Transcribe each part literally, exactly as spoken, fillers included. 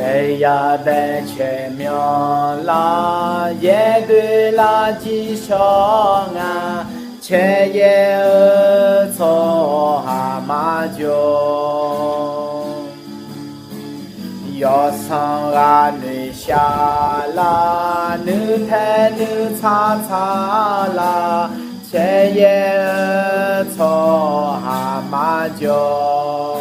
Aer yadaef caeq myanr lar, yaer doer lar jir shawr nga. Caeryaer-eu tsawrhaq marjawr, yawsanr ghaq noeqshaq lar, nuitae nuitsar tsar lar, caeryaer-eu tsawrhaq marjawr.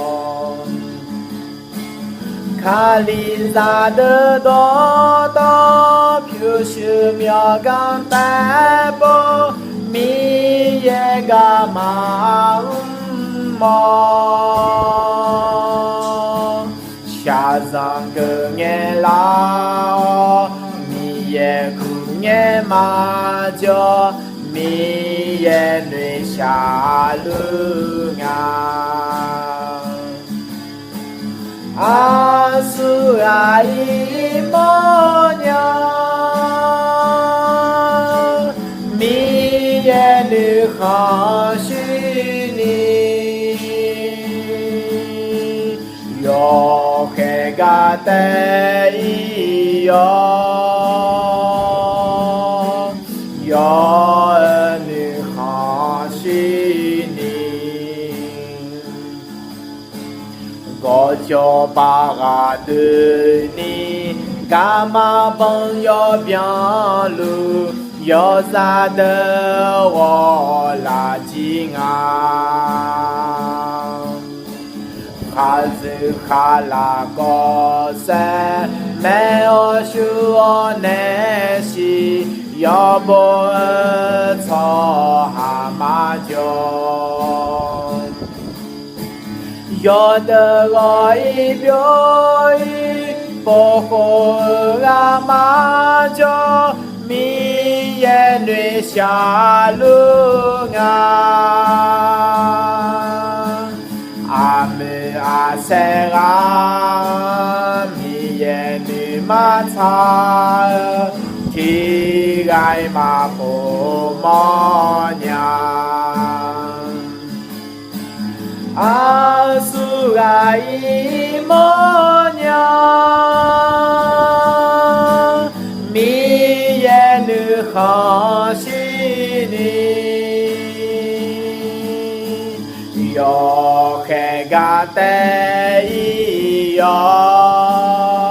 Kalizaq deuq dawqtawv pyurshuir myawqganq taerpov, Miqyaer garma mr mawr. Shaqzanq geuf ngae lar-awr, Miqyaer guq ngae marjawr, Miqyaer noeqshaq luf nga. Aqsurghaq-iq mawrnya, Miqyaer nuikhanr shuir ni, yawkhaeq gar taef-ir yawr, yawr-eu nuikhanr shuir ni. Gawqjawq baq ghaq doeni, garma banq yawbyan luf, yawzaq deuq ghawq laf jir nga. Khaqzuiq khaqlaq kawv saer, maer-awr shur-awr nae siq, yawbo-eu tsawrhaq marjawr. Yawdeuq ghawq-ir byov-ir, povkhof-eu ghaq marjawr, Miqyaer noeqshaq luf nga. Aqmuiq aqsaer ghaq, Miqyaer nuima tsaq-eu, tiqghaq-iq maqpov mawrnya. Aqsurghaq-iq mawrnya, Miqyaer nuikhanr shuir ni, yawkhaeq gar taef-ir yawr,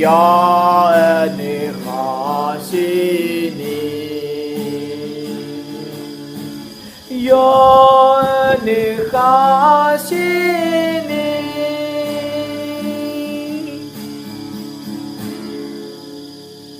yawr-eu nuikhanr shuir ni, yawr-eu nuikhanr shuir